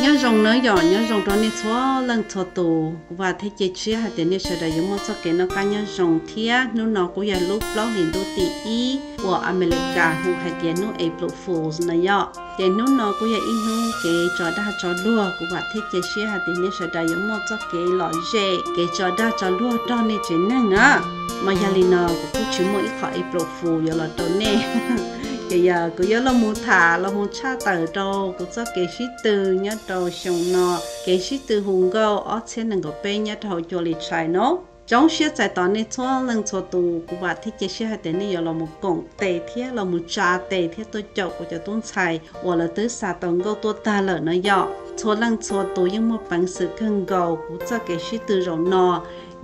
Nyob zoo nawb yom, nyob zoo rau nej txhua leej txhua tus. Kuv vam thiab cia siab hais tias nej sawv daws yuav muaj txoj kev noj qab nyob zoo thiab. Hnub no kuj yog lub plaub hlis ntuj tim ib uas Amelikas hu hais tias hnub April Fools no yom. Ces hnub no kuj yog ib hnub kev tso dag tso luag. Kuv vam thiab cia siab hais tias nej sawv daws yuav muaj txoj kev lom zem, kev tso dag tso luag rau nej tsev neeg na. Mas yog li no kuv kuj tsis muaj ib qho April Fool yuav los rau nej. Ces yog kuv yuav los mus tham los mus tshaj tawm rau kuv txoj kev sib tw nyob rau xyoo no, kev sib tw hu nkauj ob txhiab nees nkaum peb nyob rau hauv Cua Lis Tshais no. Zoo siab txais tos nej txhua leej txhua tus. Kuv vam thiab cia siab hais tias nej yuav los mus koom tes thiab los mus tsa tes thiab tuaj caum kuv cov tub ntxhais uas lawv twb xa tau nkauj tuaj tag lawm no yom. Txhua leej txhua tus yeej muaj peev xwm kawg nkaus. Kuv txoj kev sib tw zaum no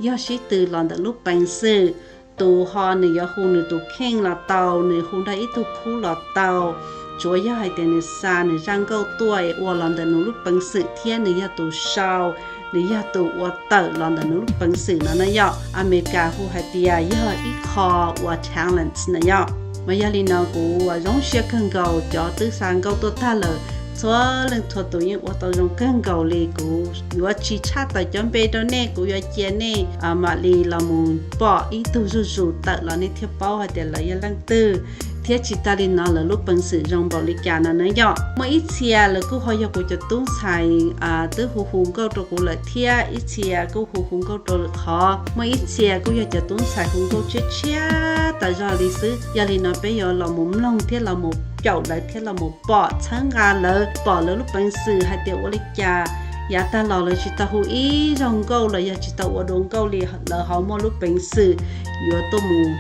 yog sib tw los ntawm lub peev xwm. Tus ho nws yuav hu nws tus kheej los tau, nws hu nrog ib tug khub los tau. Tsuav yog hais tias nws xa nws zaj nkauj tuaj es ua los ntawm nws lub peev xwm thiab nws yog tus sau, nws yog tus ua tawm los ntawm nws lub peev xwm no na yom. Amelikas hu hais tias yog ib qho uas talents na yom. Mas yog li no kuv zoo siab kawg nkaus, cov twb xa nkauj tuaj tag lawm txhua leej txhua tus yeej ua tau zoo kawg nkaus li. Kuv yuav tsis tshaj tawm cov npe rau nej, kuv yuav cia nej mam li los mus pom ib tug zuj zus tawm los nej thiaj paub hais tias lawv yog leej twg, thiab tsis tas li no lawv lub peev xwm zoo npaum li cas no na yom. Muaj ib txhia lawv kuj ho yog kuv cov tub ntxhais twb hu hu nkauj rau kuv lawm thiab ib txhia kuj hu hu nkauj rau lwm qhov. Muaj ib txhia kuj yog cov tub ntxhais hu nkauj tshiab tshiab tas zog li xwb. Yog li no peb yuav los mus mloog thiab los mus caum lawv thiab los mus pom txhawb nqa lawv, pom lawv lub peev xwm hais tias ua li cas yav tag los lawv tsis tau hu ib zaug nkauj los yog tsis tau ua dua nkauj li, lawv ho muaj lub peev xwm yuav tuaj mus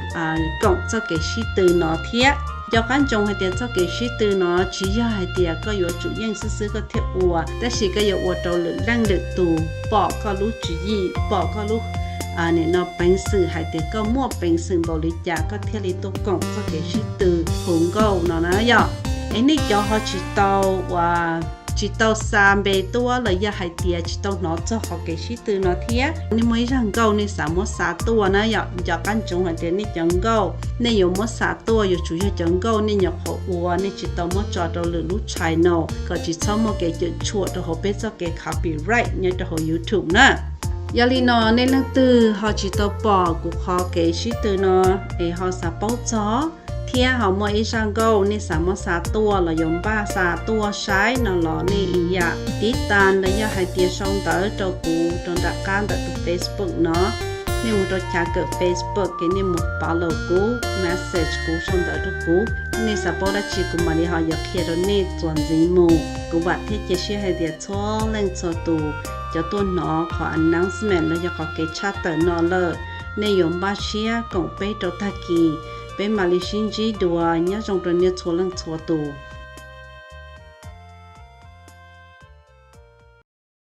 koom txoj kev sib tw no thiab. Nco qab ntsoov hais tias txoj kev sib tw no tsis yog hais tias koj yuav tsum yeej xwb xwb koj thiaj ua, tab sis koj yuav ua rau lwm leej lwm tus pom koj lub tswv yim, pom koj lub nim no peev xwm hais tias koj muaj peev xwm npaum li cas koj thiaj li tuaj koom txoj kev sib tw hu nkauj no na yom. Es nej cov ho tsis tau uas tsis tau xa npe tuaj los yog hais tias tsis tau hnov txog qhov kev sib tw no thiab, nej muaj ib zaj nkauj nej xav muab xa tuaj na yom, nco qab ntsoov hais tias nej cov nkauj nej yuav muab xa tuaj yuav tsum yog cov nkauj nej nyuam qhuav ua, nej tsis tau muab tso rau lwm lub channel kom tsis txhob muaj kev cuam tshuam rau hauv peb txoj kev copyright nyob rau hauv YouTube na. Yog li no nej leej twg ho tsis tau pom kuv qhov kev sib tw no es ho xav paub txog thiab ho muaj ib zaj nkauj nej xav muab xa tuaj los yuav npaj xa tuaj saib no los nej ib yam tiv tas los yog hais tias sau ntawv rau kuv rau nram qab ntawm tus Facebook no. Nej mus rau chav kawm Facebook ces nej mus follow kuv, message kuv, sau ntawv rau kuv. Nej xav paub dab tsi kuv mam li ho yuav qhia rau nej txuas ntxiv mus. Kuv vam thiab cia siab hais tias txhua leej txhua tus cov tuaj hnov qhov announcement los yog qhov kev tshaj tawm no lawm, nej yuav npaj siab koom peb rau tag kis. Peb mam li sib ntsib dua, nyob zoo rau nej txhua leej txhua tus.